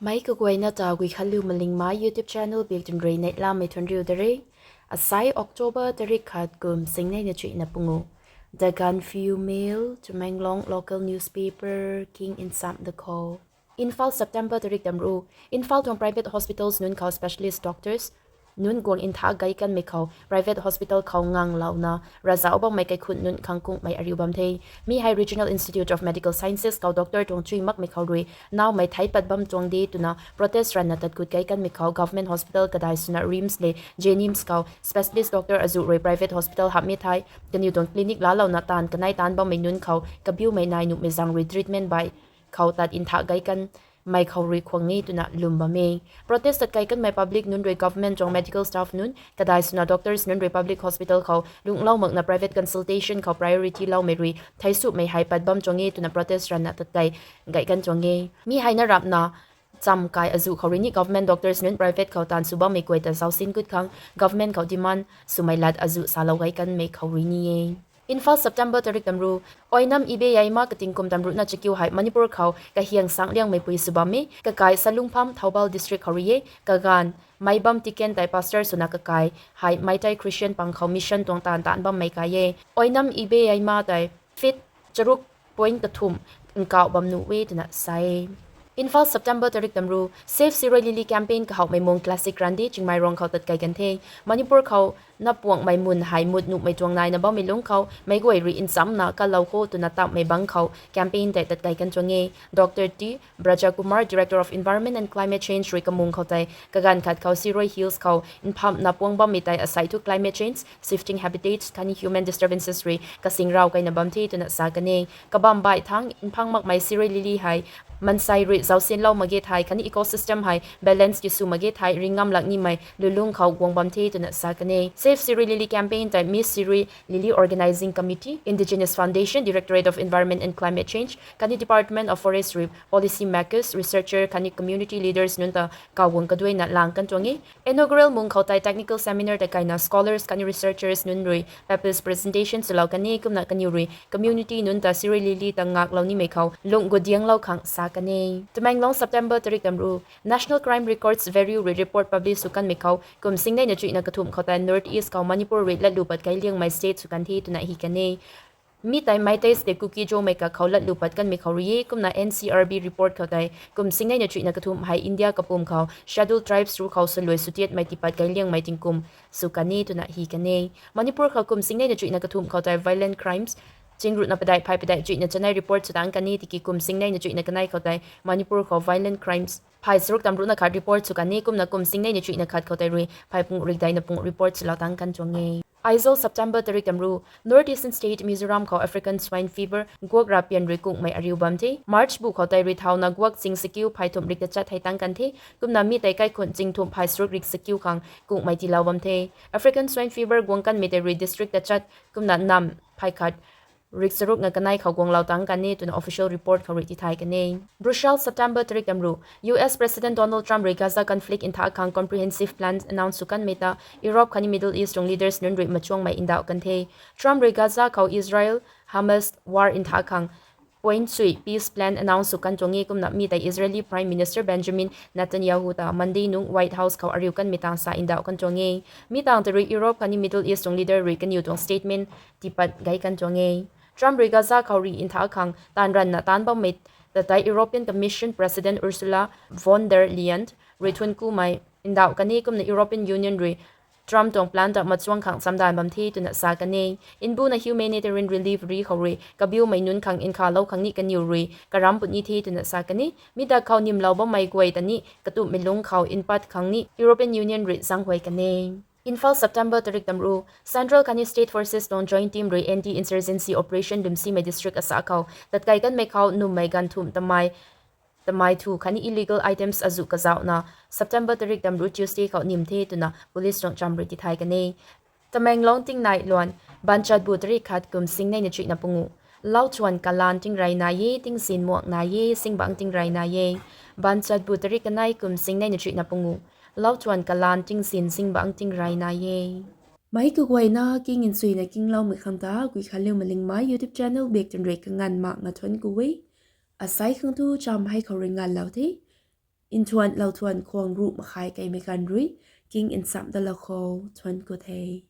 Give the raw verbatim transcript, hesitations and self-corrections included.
Meic kaguayna ta Guikhanliu Malingmei YouTube channel bik twn rui neihlamei thuanriu da re. Asai October tarik khat kum singnei na chuihna pungu. The Gaanphiu Mail, Tamenglong local newspaper king nsam da khou. Imphal, September tarik tamru. Imphal tuang private hospitals nunc khou specialist doctors nunc guang ntha gay kanmei khou private hospital khou nganglouna ravzau bammei kaikhun nunc khang kungmei ariu bam the. Mi hei Regional Institute of Medical Sciences khou doctor tuang chuy makmei khou rui naumei theic pat bam tuang de twna protest ranna tat kut gay kanmei khou government hospital kadai swna RIMS le JNIMS khou specialist doctor azuh rui private hospital hamhmei thei kaniw tuang clinic laalouna taanv kanei taanc bammei nunc khou kabiumei nai nuhmei zaeng rui treatment bai khou tat ntha gay kanmei khou rui khwang e twna lwm bam e. Protest tat kai kanmei public nunc rui government tuang medical staff nunc kadai swna doctors nunc rui public hospital khou lunglou makna private consultation khou priority loumei rui theic sumei hei pat bam tuang e twna protest ranna tat kai gay kan tuang e. Mi hei na rapna cham kai azuh khou rui ni government doctors nunc private khou taanv sw bammei guay ta zausin gut khang government khou demand swmei lat azuh salou gay kanmei khou rui ni e. Imphal, September tarik tamru. Oinam Ibeyaima kating kum tamruhna chakiu hei Manipur khou kahiang sang liangmei pui sw bam e. Kakai Salungpham, Thoubal district khou rui e. Kaganv Maibam Tiken tei pastor swna kakai hei Meitei Christian pang khou mission tuang taanv taanc bammei kai e. Oinam Ibeyaima tei feet charuk point kathumh nkauh bam nuh e twna sa e. Imphal, September tarik tamru. Save Shirui Lily campaign kahouhmei mung classic run de Chingmeirong khou tat kai kan the. Manipur khou na puangmei mun hei mut nuhmei tuang naina bammei lungc khou meic guay rui nchamna kalou kho twna tammei bangc khou campaign tei tat kai kan tuang e. Dr T Brajakumar, Director of Environment and Climate Change rui kamung khou tei kaganv khat khou Shirui Hills khou mphamhna puang bammei tei asei thu climate change, shifting habitats khatni human disturbances rui kasing rau kaina bam the twna sa kan e. Kabamv baih thangc mphang makmei Shirui Lily hei mansei rui zausinlou mak ge thei khatni ecosystem hei balance tisw mak ge thei ringngam lak nimei lulung khou guang bam the twna sa kan e. Save Shirui Lily campaign tei Miss Shirui Lily Organizing Committee, Indigenous Foundation, Directorate of Environment and Climate Change khatni Department of Forestry, policy makers, researcher khatni community leaders nunc ta kauguang kaduaina lang kan tuang e. Inaugural mung khou tei technical seminar tei kaina scholars khatni researchers nunc rui papers presentation swlou kan e kumna kaniw rui community nunc ta Shirui Lily ta ngaklou nimei khou lung gudianglou khang sa kan e. Tamenglong, September tarik tamru. National Crime Records Bureau rui report publish sw kanmei khou kum singneina chuihna kathumh khou tei North East khou Manipur rui latlu pat kai liangmei state sw kan the twna hi kan e. Mi tei Meiteis le Kuki-Zo mei kakhou latlu pat kanmei khou rui e kumna N C R B report khou tei kum singneina chuihna kathumh hei India kapwm khou Scheduled Tribes ru khou saluai sutiatmei tiipat kai liangmei tingkum sw kan e twna hi kan e. Manipur khou kum singneina chuihna kathumh khou tei violent crimes chingruhna padeih phay padeih chuihna chanei report sw tangc kan e tiki kum singneina chuihna kanei khou tei Manipur khou violent crimes phay charuk tamruhna khat report sw kan e kumna kum singneina chuihna khat khou tei rui phay pungu rikdeina pungu report swlou tangc kan tuang e. Aizawl, September tarik tamru. North Eastern state Mizoram khou African swine fever guak rapian rui kungmei ariu bam the. March bu khou tei rui thauna guak ching sakiu phay thumh rik tachat hei tangc kan the. Kumna mi tei kaikhun ching thumh phay charuk rik sakiu khang kungmei tiilou bam the. African swine fever guang kanmei tei rui district tachat kumna nam phay khat rik charukna kanei khou guanglou tangc kan e twna official report khou rui tithay kan e. Brussels, September tarik tamru. U S President Donald Trump rui Gaza conflict ntha khang comprehensive plan announce sw kanmei ta Europe khatni Middle East tuang leaders nunc rui machuangmei ndauh kan the. Trump rui Gaza khou Israel Hamas war ntha khang point sui peace plan announce sw kan tuang e kumna mi tei Israeli Prime Minister Benjamin Netanyahu ta Monday nung White House khou ariu kanmei tang sa ndauh kan tuang e. Mi tang tei rui Europe khatni Middle East tuang leader rui kaniw tuang statement tiipat gay kan tuang e. Trump rui Gaza khou rih ntha khang taanv ranna taanc bammei ta tei European Commission President Ursula von der Leyen rui thuanc kumei ndauh kan e kumna European Union rui Trump tuang plan ta machuang khang chamdan bam the twna sa kan e. Mbuna humanitarian relief ri khou rui kabiumei nunc khang nkhavlou khang ni kaniw rui karam puni the twna sa kan e. Mi dak khou nimlou bammei guay ta ni katumhmei lungc khou mpat khang ni European Union rui zaenghuay kan e. Imphal, September tarik tamru. Central khatni state forces tuang joint team rui anti-insurgency operation lwmsimei district asa khou tatkai kanmei khou nummei ganv thumh tamei tamei thu khatni illegal items azuh kazauhna September tarik tamru Tuesday khou nim the twna police tuang cham rui tithay kan e. Tamenglong tingnai luan. Banchatbu tarik khat kum singneina chuihna pungu. Lauchuan kalan tingrey nai e, tingzin muak nai e, singbangc tingrey nai e. Banchatbu tarik kanei kum singneina chuihna pungu. Lauchuan kalan tingzin singbangc tingrey nai e. Meic kaguayna king nchuina kingloumei khang ta Guikhanliu Malingmei YouTube channel bik twn rui kanganv makna thuanc ku e. Asai khang thu cham hei khou rui nganvlou the. Nthuanlou thuan khwang ruh makhai keimei kan rui king nchamh dalou khou thuan ku the.